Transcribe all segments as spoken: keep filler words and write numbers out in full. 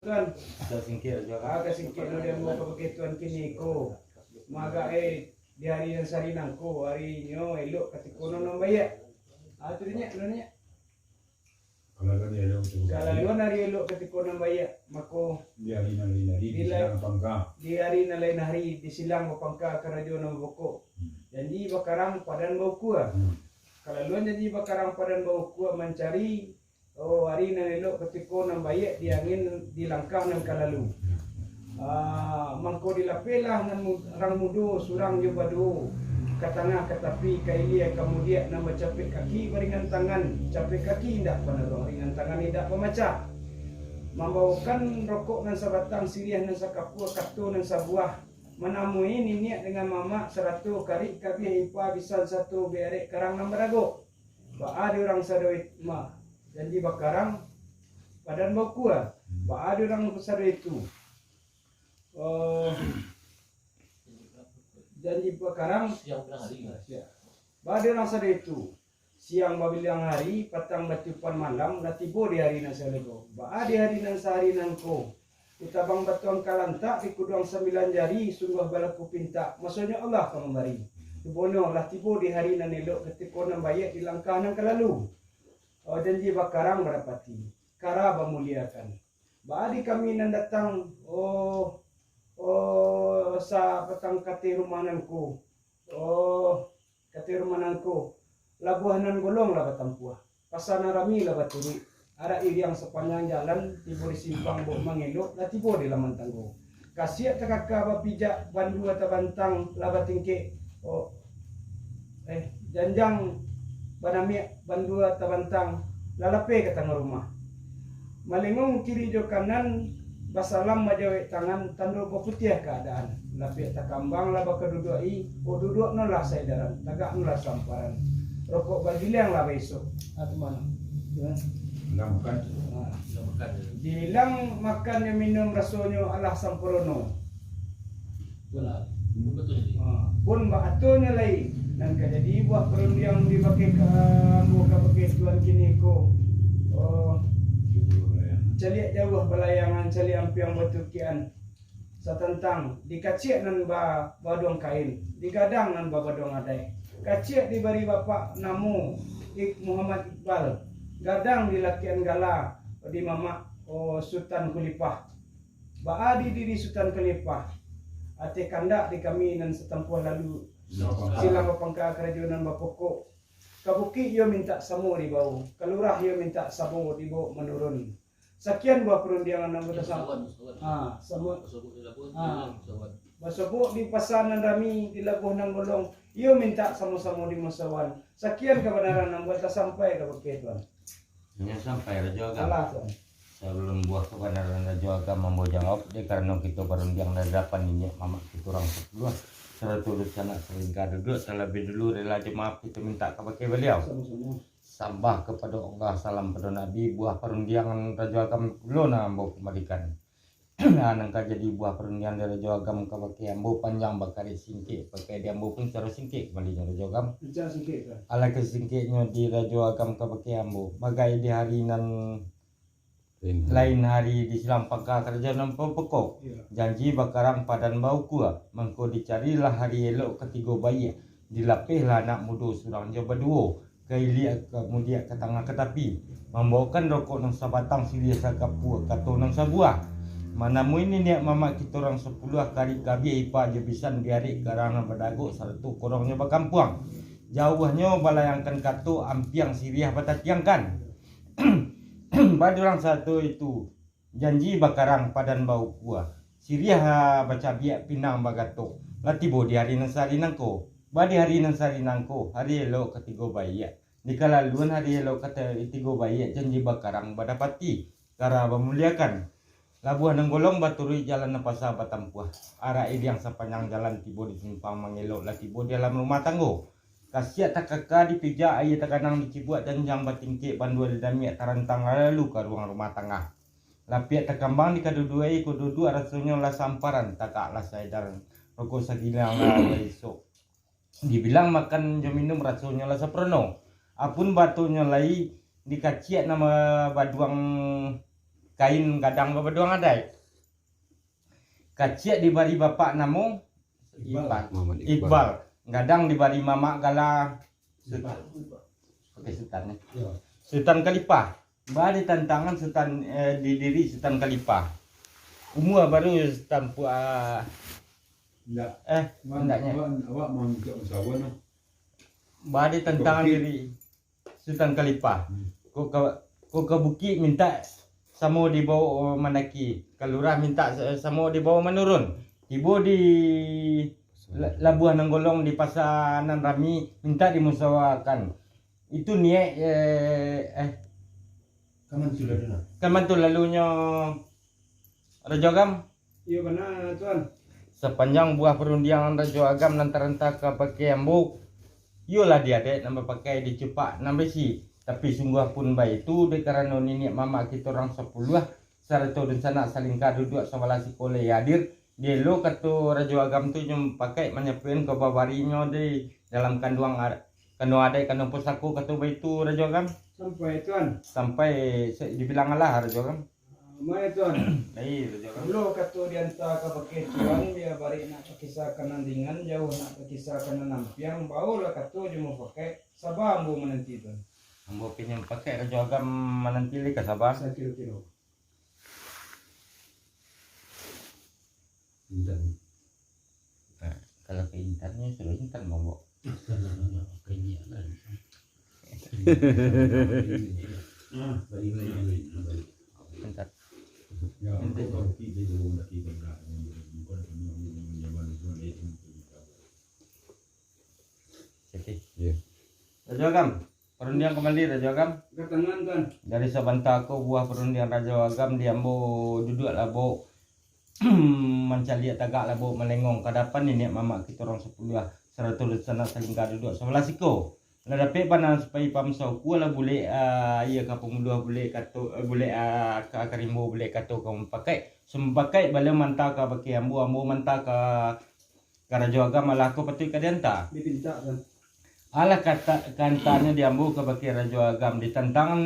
Tuan. Ka singkek jo. Ah, ka singkek no di ambo ka bakeh Tuan kini ko. Maagak, eh, di hari nan sahari nangko, harinyo elok katiko nan baiak. Ah, tu dinyo, tu dinyo. Kalaluan hari elok katiko nan baiak, mako di hari nan lain hari, di silang bapangka. Di hari nan lain hari, di silang bapangka karajo nan bapokok. Hmm. Janji bakarang padan baukua. Hmm. Kalaluan janji bakarang padan baukua mancari, oh, hari nan elok katiko nan baiak di angin, di langkah nan ka lalu. Ah, mangko dilapehlah nan mu-, urang mudo surang jo baduo, ka tangah ka tapi, ka ilia ka mudiak, nan bacapek kaki baringan tangan, capek kaki indak panaruang, ringan tangan indak pamacah. Mambaokan rokok nan sabatang, siriah nan sakapua, kato nan sabuah, manamui niniak dangan mamak, sarato karik kabiah ipa bisan sato biarek karang nan badagok. Baa di urang sado it-, ma, janji bakarang, padan baukua. Baa di urang sado itu. Oh, janji bakarang. Siang bilang hari. Siang. Baa di urang sado itu. Siang babilang hari, patang batiupan malam, lah tibo di hari nan sahari ko. Baa di hari nan sahari nangko. Ditabang batuang kalantak, dikuduang sambilan jari, sungguah balaku pintak. Masonyo Allah ka mambari. Rupanya lah tibo di hari nan elok, katiko nan baiak di langkah nan ka lalu. Oh, janji bakarang badapati, kara bamuliakan. Baa di kami nan datang, oh, oh, sapatang kateh rumah nan ko. Oh, kateh rumah nan ko, labuah nan golong lah batampuah, pasa nan rami lah baturuik, arak iriang sapanjang jalan, tibo di simpang bok mangelok, lah tibo di laman tanggo. Kasiak takaka bapijak, bandua tabantang lah batingkek, oh, eh, janjang banamiak, bandua tabantang lah lapeh ka tangah rumah. Malengong kiri jo kanan, basalam bajawek tangan, tando baputiah kaadaan. Lapiak takambang lah bakaduduak-i, oh, duduak no lah saedaran, tagak no lah samparan. Rokok bagiliang lah baisok. Ah, tu mano? Tu kan? Hilang makan. Ah. Hilang makan. Dihilang makan jo minum, rasonyo alah samparono. Benar. Betul jadi. Ha, pun baatonyo lai, nan ka jadi buah parundiang di bakeh ka-, ambo ka bakeh Tuan kini ko. Oh, caliak jauah balayangan, caliak ampiang batukian. Satantang di kaciak nan ba-, baduang kain, di gadang nan babaduang adaik. Kaciak dibari bapak namo Ik-, Muhammad Iqbal, gadang dilakian gala di mamak, oh, Sutan Kulipah. Baa di diri Sutan Kalipah, ateh kandak di kami nan satampuah lalu, silang bapangka karajo nan bapokok. Ka bukik iyo mintak samo dibao, ka lurah iyo mintak samo dibao manurun. Sakian buah parundiangan nan batasampai. Musawan, musawan. Ha, samo. Basobok di labuah, ha, musawan. Basobok di pasa nan rami, di labuah nan golong, iyo mintak samo-samo dimusawan. Sakian kabanaran nan buah tasampai ka bakeh Tuan. Inyo sampai Rajo Agam. Alah, Tuan. Sabalun buah kabanaran Rajo Agam mambawa jawab, dek karano kito barundiang dari dapan niniak mamak kito urang sapuluah, sarato dunsanak salingka duduak, talabiah dulu rila jo maaf kito mintak kabake baliau. Samo-samo. Sambah kapado Allah, salam pado Nabi, buah parundiangan Rajo Agam pulo nan ambo kambalikan. Nah, nan ka jadi buah parundiangan dari Rajo Agam kabake ambo panjang bakareh singkek, pakai di ambo pun sacaro singkek kambalinyo Rajo Agam. Sacaro singkek, Tuan. Alangkah singkeknyo di Rajo Agam kabake ambo, bagai di hari nan lain hari di silang pangka karajo nan bapokok. Iyo. Janji bakarang padan baukua, mangko dicarilah hari elok katigo baiak, dilapehlah anak mudo surang jo baduo, ka ilia ka mudiak ka tangah ka tapi, mambaokan rokok nan sabatang, siriah sakapua, kato nan sabuah. Manamui niniak mamak kito urang sapuluah, karik kabiah ipa jo bisan, biarek karang nan badagok, sarato korongnyo bakampuang. Jauahnyo balayangkan kato, ampiang siriah batatiangkan. Baa di urang sado itu, janji bakarang padan baukua, siriah bacabiak pinang bagatok. Lah tibo di hari nan sahari nangko. Baa di hari nan sahari nangko, hari elok katigo baiak. Di kalaluan hari elok katigo baiak, janji bakarang badapati, kara bamuliakan. Labuah nan golong baturuik, jalan nan pasa batampuah. Arak iriang sapanjang jalan, tibo di simpang mangelok, lah tibo di alam rumah tanggo. Kasiak takaka dipijak, aia taganang dicibuak, janjang batingkek, bandua dinamiak tarantang, lalu ka ruang rumah tangah. Lapiak takambang dikaduduak-i, ko duduak rasonyo lah samparan, tagak lah saedaran, rokok sagiliang lah baisok. Dibilang makan jo minum, rasonyo lah samparono. Apun batonyo lai dikaciak nan baduang Kain gadang babaduang adaik. Kaciak dibari bapak namo Iqbal. Iqbal. Muhammad Iqbal. Iqbal. Gadang dibari mamak gala Sutan. Pakai Sutan, eh. Yo. Sutan Khalifah. Ba di tantangan Sutan, eh, di diri Sutan Khalifah. Umua baru tampuak, ah, Indak. Eh, indaknyo. Awak, awak mangajak musyawarah, noh. Ba di tantangan diri Sutan Khalifah. Hmm. Ko ka, ko ka bukik mintak samo dibawo mandaki, ka lurah mintak sa-, samo dibawo manurun. Tibo di la-, labuah nan golong di pasa nan rami, mintak dimusawarakan. Itu niaik, eh, eh. Ka mantu lalu nah. Ka mantu lalunyo, Rajo Agam? Iyo, bana, Tuan. Sapanjang buah parundiangan Rajo Agam nan taranta kabake ambo, iyolah di adaik nan bapakai, di cupak nan baisi. Tapi sungguah pun baitu, dek karano niniak mamak kito urang sapuluah, sarato dunsanak salingka duduak sabalah siko lai hadir, dielo kato Rajo Agam tu nyo mapakaik manyampaian ka babarinyo di dalam kanduang ar-, kanduang adaik, kanduang pusako, kato baitu, Rajo Agam. Sampai, Tuan. Sampai se-, dibilang alah, Rajo Agam. Mai, Tuan. Lai, Rajo Agam. Mulo kato dianta kabake Tuan, bia barek nak bakisa ka nan ringan, jauah nak bakisa ka nan ampiang, baolah kato jo mupakaik, saba ambo mananti, Tuan. Ambo pinjam pakai Rajo Agam mananti lai ka saba. Sakiro-kiro. Intan. Nah, kalau ka intannyo, sudah intan, Bang, Bok. Pakai niat lah. Ah, balik, balik, balik, balik. Intan. Ya, intan. Kau pergi dari rumah laki kau dah. Bukan kami yang nyaman, bukan dia yang Oke. Iya. Rajo Agam, parundiang kembali, Rajo Agam. Katangan, Tuan. Dari sabanta ko buah parundiang Rajo Agam, di ambo duduak labo mancaliak tagak labo malengong ka dapan niniak mamak kito urang sapuluah, sarato dunsanak salingka duduak sabalah siko. Lah dapek bana supayo paham saukua lah bulek, ah, iya ka pambuluah bulek kato, eh, bulek, ah, ka, ka rimbo bulek kato ka mupakaik. Sumupakaik baliau manta kabake ambo, ambo manta ka ka Rajo Agam, alah ko patuik ka dianta. Dipintak, kan? Alah kata, kantanyo di ambo kabake Rajo Agam, di tantangan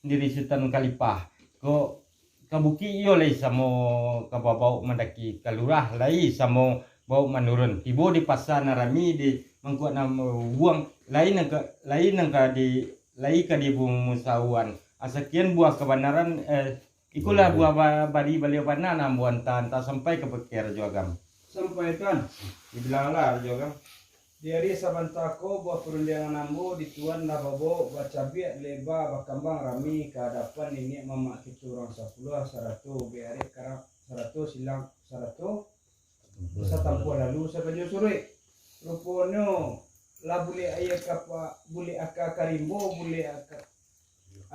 diri Sutan Khalifah. Ko ka bukik iyo lai samo ka babaok mandaki, ka lurah lai samo baok manurun. Tibo di pasa nan rami, di mangkuak nan buang, lai nan ka, lai nan ka di, lai ka di musawarahan. Asakian buah kabanaran, eh, Ikolah buah ba-, bari baliau bana nan ambo anta-anta sampai kabake Rajo Agam. Sampai, Tuan. Dibilang lah, Rajo Agam. Di ari sabanta ko, buah parundiangan ambo di Tuan lah babaok bacabiak leba, bakambang rami ka adapan niniak mamak kito urang sapuluah, sarato bia arek karang, sarato silang, sarato satampuah lalu sabanjua suruik. Ruponyo, lah bulek aia ka pa-, bulek aka ka rimbo, bulek aka,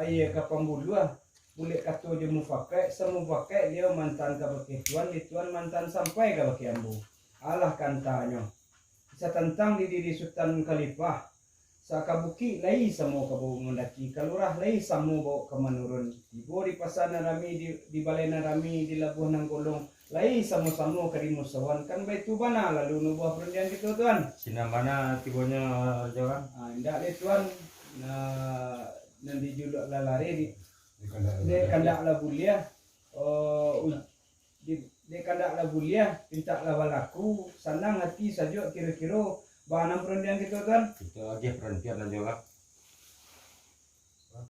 aia ka pambuluah, bulek kato jo mupakaik, samupakaik liau mantan kabake Tuan, di Tuan mantan sampai kabake ambo. Alah kantanyo. Satantang di diri Sutan Khalifah, Saka bukik lai samo ka baok mandaki, ka lurah lai samo baok ka manurun. Tibo di pasa nan rami, di, di balai nan rami, di labuah nan golong, lai samo-samo ka dimusawarahan. Kan baitu bana lalu no buah parundiangan kito, Tuan. Sinan bana tibonyo, Rajo Agam. Ah, indak deh, Tuan. Nah, nan dijuluak lah lari di, dek kandak lah buliah. Oh, u-, Di, dek kandak lah buliah, pintak lah balaku, sanang ati sajo kiro-kiro. Baa nan parundiangan kito, Tuan? Kito agiah parundiangan, Rajo Agam.